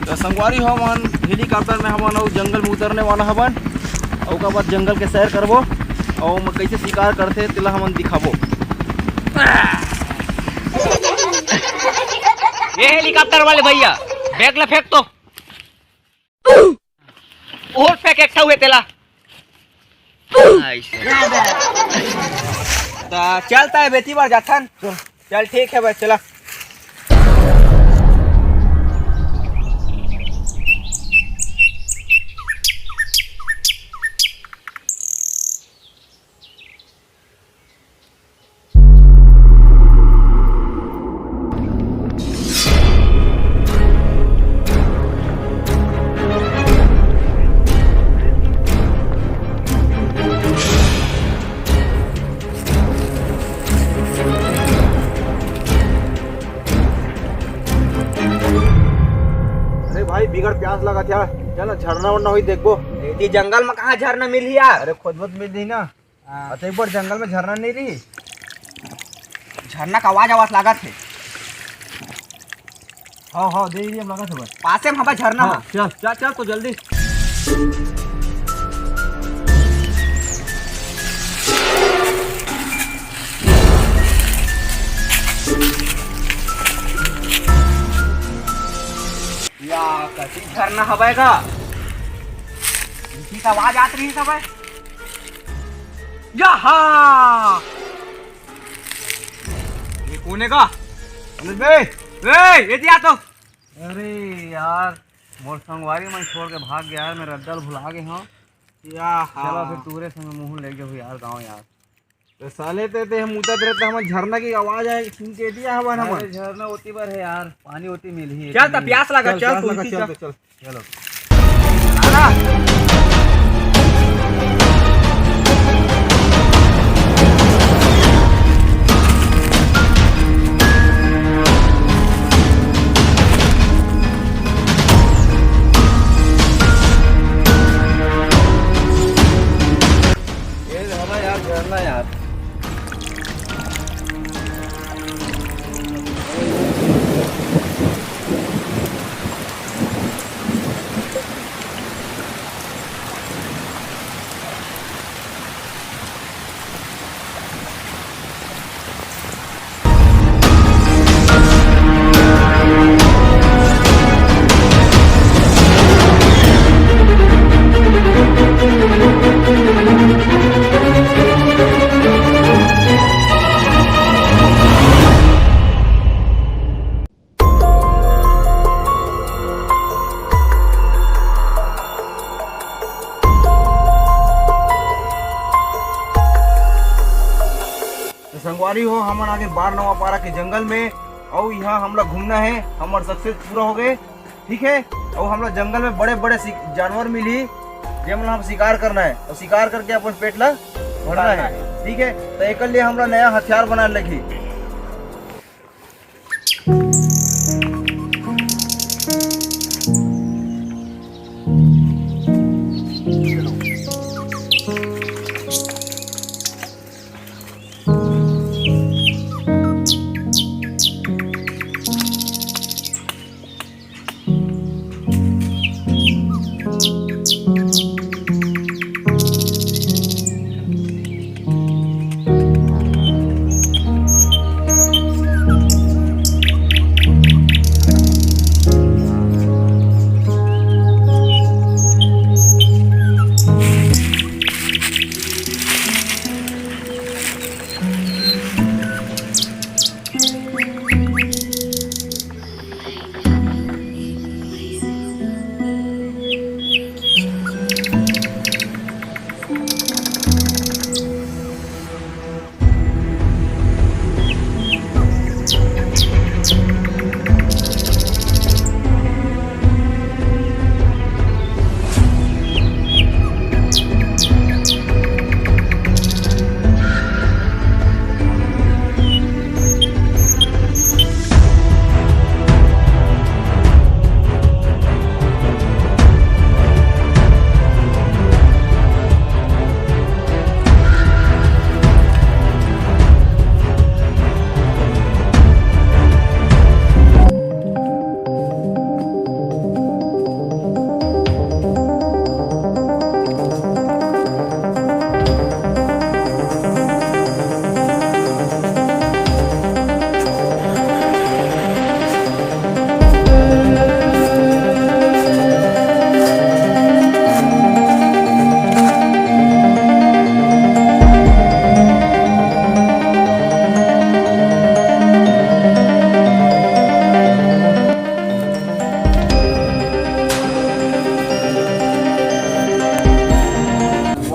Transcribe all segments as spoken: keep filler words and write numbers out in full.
तो संगवारी हो, हमन हेलीकॉप्टर में हमन अउ जंगल में उतरने वाला हवन, अउ ओकर बाद जंगल के सैर करबो, अउ ओमा कैसे शिकार करथे तेला हमन दिखाबो। ये हेलीकॉप्टर वाले भैया, बैग ला फेंक तो। और फेंक एक ठा हुए तेला। ऐसे। ता चलता है बेटी बार जाथन। चल ठीक है भाई, चला। अरे भाई, बिगड़ प्यास लगा था, चल ना, झरना वरना होई देखबो। एती जंगल में कहाँ झरना मिलही यार? अरे, खोजबो त मिल जही ना। हाँ। अ, तो एक बार जंगल में झरना नहीं रही? झरना का आवाज, आवाज लागत है। हाँ, हाँ, दे ही हम लागत है बस। पासे में हवा झरना हाँ, हो। चल, चल, चल तो जल्दी। या, कति झरना हवय गा? इसी का आवाज आत रही हवय। याहा! ये कोने का? अनिल भाई! ए, ये दिया तो। अरे यार, मोर संगवारी मन छोड़ के भाग गया यार, मैं रद्दा ल भुला गए हूँ। याहा। चलो फिर तूरे संग मुँह ले गए हो यार, गाँव यार। तो साले ते, ते हम उतरत रहे तो हमर झरना की आवाज आए, सुन के दिया हवन हमन। अरे झरना ओती बर है यार, पानी ओती मिलही। चल त प्यास लगा, चल, चल प्यास तू लगा, इसी चल, चल। चल, चल। चलो। आना। ये हमारा यार झरना यार। तो संगवारी हो, हमन आगे बार नवापारा के जंगल में, अउ यहाँ हमला घूमना है, हमर सक्सेस पूरा हो गए, ठीक है। अउ हमला जंगल में बड़े-बड़े शि-, जानवर मिली, जेमन हम शिकार करना है, अउ शिकार करके अपन पेट ला भरना है, ठीक है। तो एकर लिए हमला नया हथियार बनाए लगही।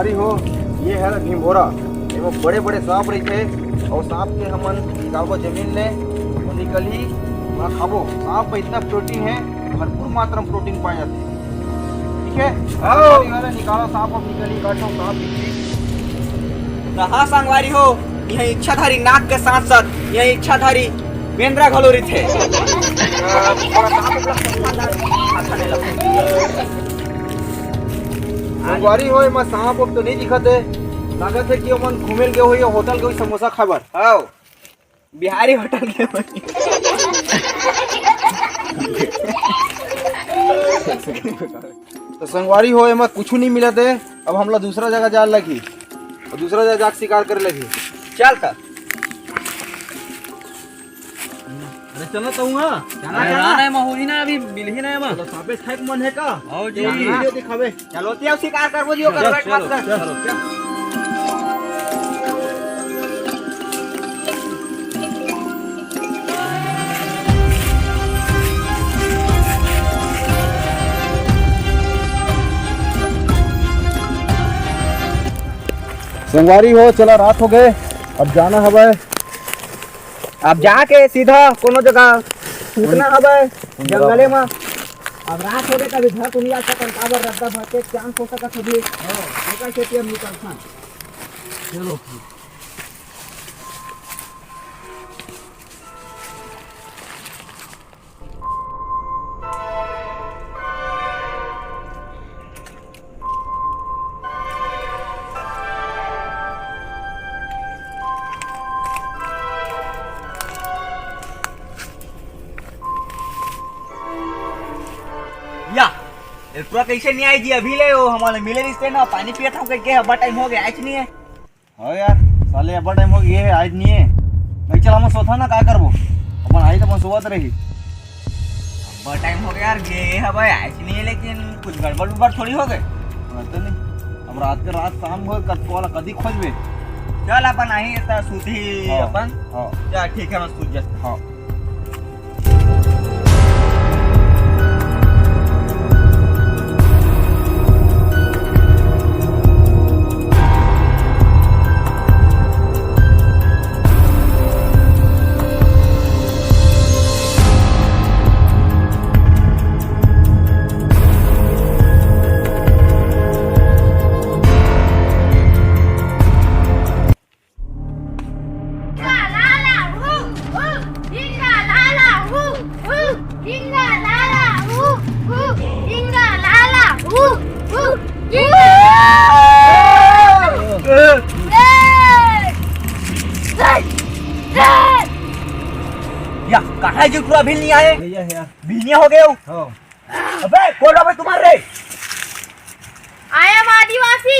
अरे हो, ये है भीमभोरा, एमा बड़े-बड़े सांप रहिथे, अउ सांप के हमन निकालबो जमीन ले, वो निकलही, ओला खाबो। सांप में इतना प्रोटीन है, भरपूर मात्रा में प्रोटीन पाए जाथे। ठीक है? आओ। संगवारी हो, निकालो सांप, अब निकलही, काटो सांप, निकलही। तो हाँ संगवारी हो, यहाँ इच्छाधारी नाग के साथ साथ यहाँ इच्छाधारी बेंदरा घलो रहिथे। संगवारी हो, एमा सांप अब तो नहीं दिखत है, लागत है कि ओमन घूमे ल गे होही, होटल के होही समोसा खाए बर। आओ, बिहारी होटल के होही। तो संगवारी हो, एमा कुछ नहीं मिलत है, अब हमला दूसरा जगह जाए लगही, और दूसरा जगह जाके शिकार करे लगही। चल त। अरे चलो तो हुआ। चला, अरे चला। ना, एमा होही ना, अभी मिलही ना एमा। चलो, सांपे खाए के मन है का? आओ जी। चलो, वीडियो दिखावे। चलो, ते शिकार करबो जी, ओकर चलो, वेट मत कर। चलो, चलो। संगवारी हो, चला रात हो गए, अब जाना हवय। अब जाके सीधा कोनो जगह सुतना हवय जंगले म। अब रात हो गए, कभी घर तो नहीं आ सकन, काबर रद्दा भर के चांस हो सकत होही। ओकर सेती हम निकलथन। चलो। या, ए, पूरा कैसे नहीं आई जी? अभी ले वो हमारे मिले रिश्ते ना, पानी पिया था, कह के अब्बा टाइम हो गया, आज नहीं है। हाँ यार, साले अब्बा टाइम हो गया है, आज नहीं है। भाई चल, हम सोता ना, का करबो, अपन आई तो अपन सोवत रही। अब्बा टाइम हो गया यार, ये है भाई, आज नहीं है, लेकिन कुछ गड़बड़ उड़बड़ थोड़ी हो गए। पता नहीं, अब रात के रात शाम हो, कब वाला कदी खोजबे। चल अपन आई, इतना सूती हाँ, अपन। हाँ। चल ठीक है, मैं सूत जाता। हाँ। या, कहाँ है जो पूरा अभी नहीं आए? भैया, भैया। भीनिया हो गए हो। हाँ। अबे, कौन अबे तुम्हारे रे? I am आदिवासी।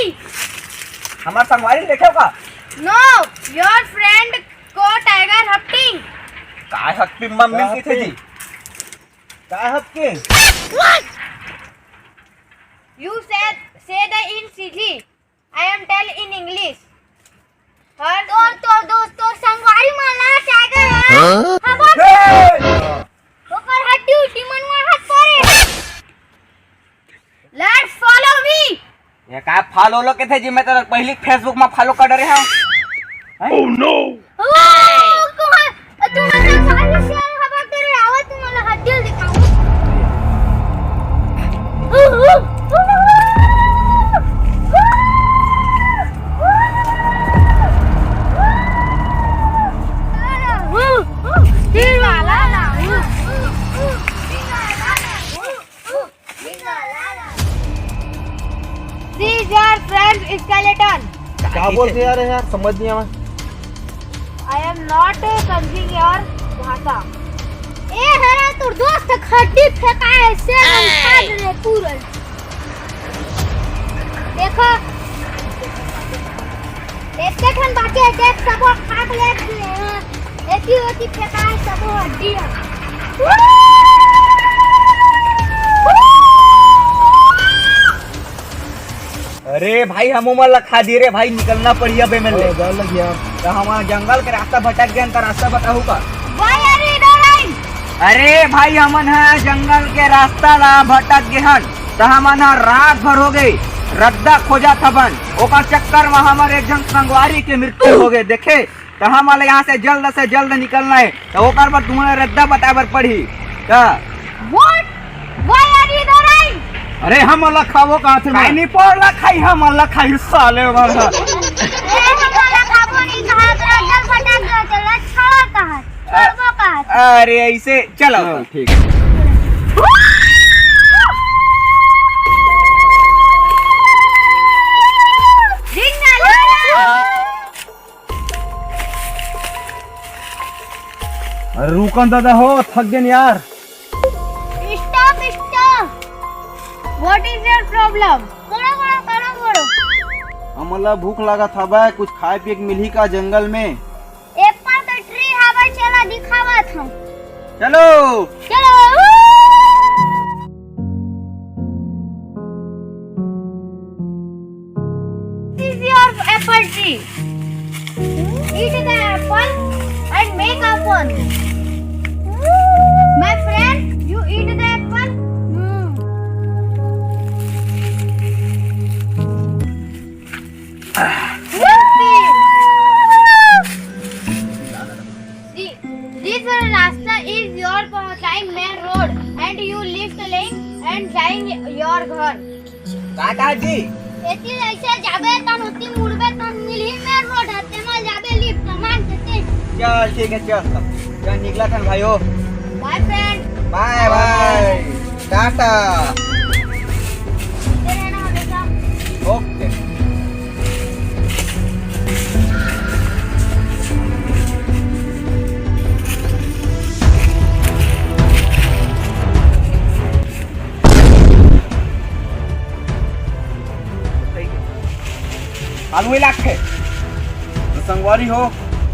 हमार संगवारी देखे का? No, your friend को टाइगर हफ्टिंग। काय हफ्टिंग मम्मी का की थे जी? हफ्टिंग? काय हफ्टिंग? You said, say the in Sidhi. I am tell in English। हर तोर, तोर दोस्त, तोर संगवारी मन ला टाइगर है। हाँ? हवा ए! ओकर हड्डी उड्डी मन वहाँ हाथ पड़े। Let's follow me। ये का फॉलो लो के थे जी? मैं तो पहली Facebook में फॉलो कर रहे हूँ। हैं? Oh no! ओ, तुम्हार, तुम्हार संगवारी से हवा करे, आवा तुम्हारा हड्डी दिखाऊं। See your friend skeleton। का बोलथे यार, यार समझ नहीं आवा। I am not समझिंग your भाषा। ए हरा तोर दोस्त हड्डी फेंका है से हम खा ले पूरा। देखो, एक ठन बाकी है, देख सबो खा ले। एती ओती फेंकाय सबो हड्डी ह। अरे भाई, हम उमर ला खा दिए रे भाई, निकलना पड़ी अब एमे ले। हाँ, जान लग गया। तो हम जंगल के रास्ता भटक गए, तो रास्ता बताहू का? भाई, अरे इधर आई। अरे भाई, हमन ह जंगल के रास्ता ला भटक गए हन, तो हमन ह रात भर हो गए, रद्दा खोजत हवन, ओकर चक्कर म हमर एक झन संगवारी के मृत्यु हो गए। देखे, त हमन ला यहाँ से जल्द से जल्द निकलना है, त ओकर बर तुमन ला रद्दा बताए बर पड़ही। त What? Why are you doing? अरे, हमन ला खाबो कहाथे? काहे नहीं पड़ ला खाई, हमन ला खाई साले मन ह। ए, हमन ला खाबो नहीं कहा, तो रद्दा बता दो, तो ला छोड़ कहा, छोड़बो कहा। अरे, ऐसे चलो। हाँ, ठीक है। अरे रुकन दादा हो, थक गेन यार। Stop, stop. What is your problem? करो, करो, करो, करो। हमन ला भूख लागत हवय, कुछ खाए पिए के मिलही का जंगल में? Apple का tree हवय, चला दिखावत हूँ। चलो। चलो। This is your apple tree. Eat the apple and make a fun. My friend, you eat the apple. Hmm. Yuppie! See, this rasta is your पहुंचाई main road and you lift lane and जाएंगे your घर। का कहा जी? एती ऐसे जाबे तन ओती मुड़बे तन मिलही main road हते मा जाबे lift मार देते। चल ठीक है, चल तब। चल निकला थन भाई हो। Bye friend। Bye bye। Tata. तेरे ना हमेशा। OK। आलू ही लागथे। तो संगवारी हो,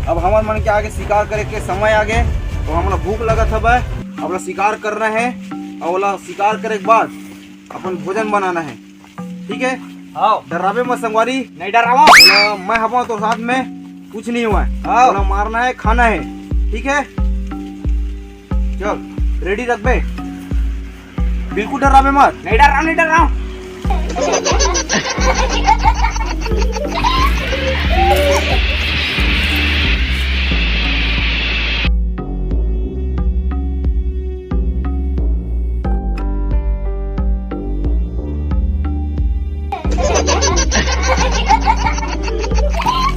अब हमर मन के आगे शिकार करे के समय आगे, तो हमला भूख लगत हवय, अब ला शिकार करना है, और ओला शिकार करे के बाद अपन भोजन बनाना है, ठीक है? हाँ। डराबे मत संगवारी। नहीं डरावा। बोला, मैं हवा तो साथ में कुछ नहीं हुआ है। हाँ। बोला, मारना है, खाना है, ठीक है? चल, ready रखबे, बिल्कुल डराबे मत। नहीं डरावा, नहीं डरावा।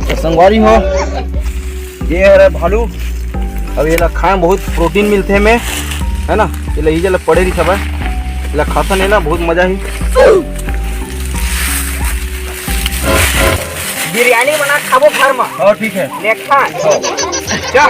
तो संगवारी हो, ये हरे भालू, अब ये ला खाए में बहुत protein मिलथे में, है ना? ये ला, ये ला पड़े रही सब, ये ला खाता नहीं ना, बहुत मजा ही। बिरयानी बना खाबो घर में। हाँ, ठीक है। ले खा। जा।